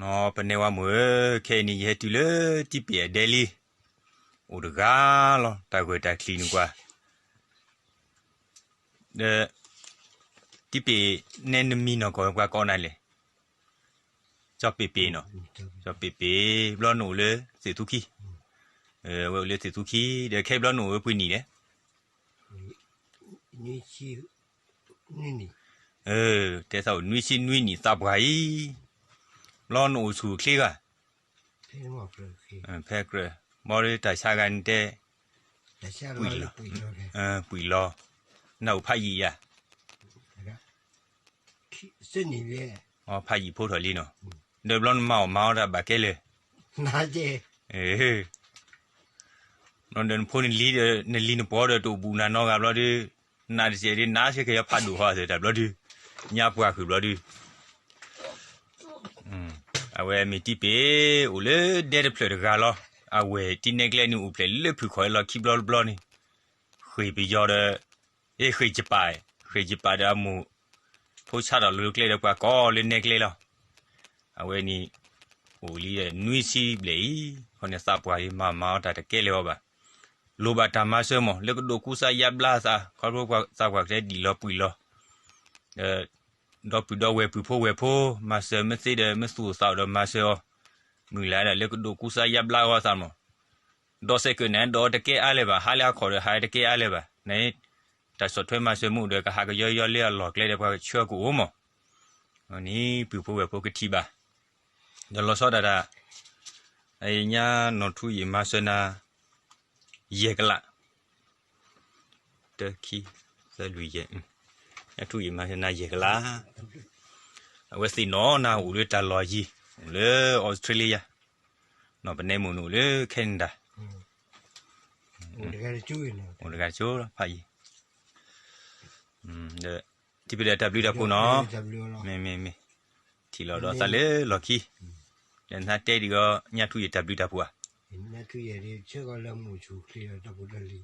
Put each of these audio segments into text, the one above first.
နီၢ်ပနဲဝါမိၢ်ဧၢ, ခဲအံၤန့ၣ် ယဟဲတုၤလၢတံၢ်ပ့ၤအဒဲလံ, အိၣ်တဂၤလီၤ, တၢ်ဂၢၢ်တၢ်ချံန့ၣ်ကွၢ်, ဒီး တံၢ်ပ့ၤနဲနမံၤနီၢ်ကီၢ်ဝဲပှၤကိးနၤလဲၣ်, ကၠီပ့ၤပ့ၤနီၤ, ကၠီပ့ၤပ့ၤ, ဘျီနအိၣ်လၢသုးသူခံ, ဝဲအိၣ်လၢသုးသူခံ, ဒီးခဲဘျီနအိၣ်ဝဲပှဲၤနံၣ်လဲၣ်, တဲသးအိၣ်နွံဆံနွံနံၣ်သးပှၢ်အံၤ, ဘျီနအိၣ်ဆူၣ်ချ့ဂၤ, ဖဲကြၢး, ဘီဒီးတၢ်ဆါဂၤန့ၣ်တဲ, ပှံၢ်လီၤ, ပှံၢ်လီၤ, နအိၣ်ဖးယံာ်ယၤ, ဖးယံာ်ဖိထီၣ်လံနီၤ, ဒီးဘျီနမၤအီၣ်မၤအီတၢ်ဘၣ်ကဲလၢာ်, ဘျီဒီးနဖိနလံၤဒီး နလံၤနပှီၤဒီးတအိၣ်ဘူးနၤနီတဂၤဘျီဒီး, နးတစဲးဒ်နးဆဲက့ၤယီဖးဒိၣ်ဟီသတးဘျီဒီး, ညါပှၢ်ဃုာ်ဘျီဒီး အဝဲမ့ၢ်တံၢ်ပ့ၤ အိၣ်လၢဒဲတဖျၢၣ်တဂၤလီၤ. အဝဲၢ်တံၢ်နဲကျဲန့ၣ် အိၣ်ဖျဲၣ်လၢဖုၣ်ခီၣ်အလီၢ်ခံဘျီတဘျီန့ၣ်, ဃ့ၢ်ပယီၤဒီး, အ့ ဃ့ၢ်ယပၣ်, ဃ့ၢ်ယပၣ်ဒီးအမိၢ်, ဖိဆါထီၣ်လၢကျဲဒီးပှၤကိးလၢနဲကျဲလီၤ. အဝဲန့ၣ်, အိၣ်လံဒီးနွံဆံဘျဲၣ်အံၤ, ခီန့ၣ်သးပှၢ်အံၤမၤမၤအီတၢ်တကဲလၢၤအီၤဘၣ်. လိၣ်ဘၣ်တၢ်မၤစၢၤမး လၢကဒိးကူစါယါဘျါသး ခီဖျိသးပှၢ်ကတဲဒံၣ်လီၤပှံာ်လီၤ ဒီပုၢ်ဒီဝဲၢ်ပုၢ်ဖိဝဲၢ်ဖိ, မၤစၢၤမ့ၢ်သ့ဒီးမ့ၢ်သူၣ်အိၣ်သးအိၣ်ဒီးမၤစၢၤအီၤ, မုၢ်လၢ်ဒီးလၢကဒိးကူစါယါဘျါဂီၢ်သးမး, ဒီးစဲးကၢးန့ၣ် ဒီးတကဲအါလဲၣ်ဘၣ်, ဟးလၢဟးခီၣ်ဒီးဟးတကဲအါလဲၣ်ဘၣ်, န, တၢ်ဆီၣ်ထွဲမၤစၢၤမ့ၢ်အိၣ်ဒီး ကဟးကယီယီလၢအလီၢ်ကျဲဒီးပှၤကဆှၢကအိၣ်မး, န့ၣ်ပုၢ်ဖိဝဲၢ်ဖိကထံၣ်ဘၣ်, ဒီးလီၤဆီဒၣ်တၢ်, အညါနီၢ်ထူယံာ်မၤစၢၤနၤ, ယဲၢ်ကလး တၢ ခံ သၢ လွံၢ် ယဲၢ်, ညါထူယံာ်မၤစၢၤနၤယဲၢ်ကလး, အဝဲသ့ၣ်နီၢ်နၤအိၣ်လၢတၢ်လီၢ်ယံၤ, အိၣ်လၢအီစထြ့လယါ, နီၢ်ပနဲမိၢ်န့ၣ်အိၣ်လၢ Canada, အိၣ်တဂၤတကၠိလီၤဖးယံၤ, ဒီး တံၢ်ပ့ၤဒီးတၢ်ဘျုးတၢ်ဖှိၣ်နီၤ, မ့မ့မ့ၢ်, ထံၣ်လီၤဒီးသးလၢလီၢ်ခံ, ဒီးနတဲဒံးဂီၢ် ညါထူယံာ်တၢ်ဘျုးတၢ်ဖှိၣ်ဧါ, တၢ်ဘျုးဖးဒိၣ်,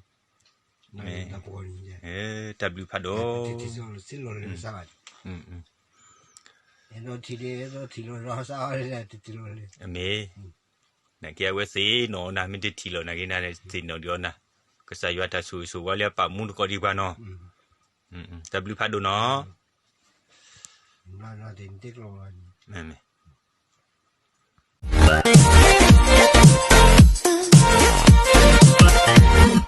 မ့ၢ်, နာ်က့အဝဲသ့ၣ်နီၢ်နၤ မ့ၢ်တထံၣ်လီၤနာ်က့နၤ သ့ၣ်နီၢ်ဒံးအီၤနၤ, ကစၢ်ယွၤတၢ်ဆိၣ်ဂ့ၤဆိၣ်ဝါလၢအပာ်မူတကိးဒံးပှၤနီၤ, တၢ်ဘျုးဖးဒိၣ်နီၤ, မ့မ့ၢ်.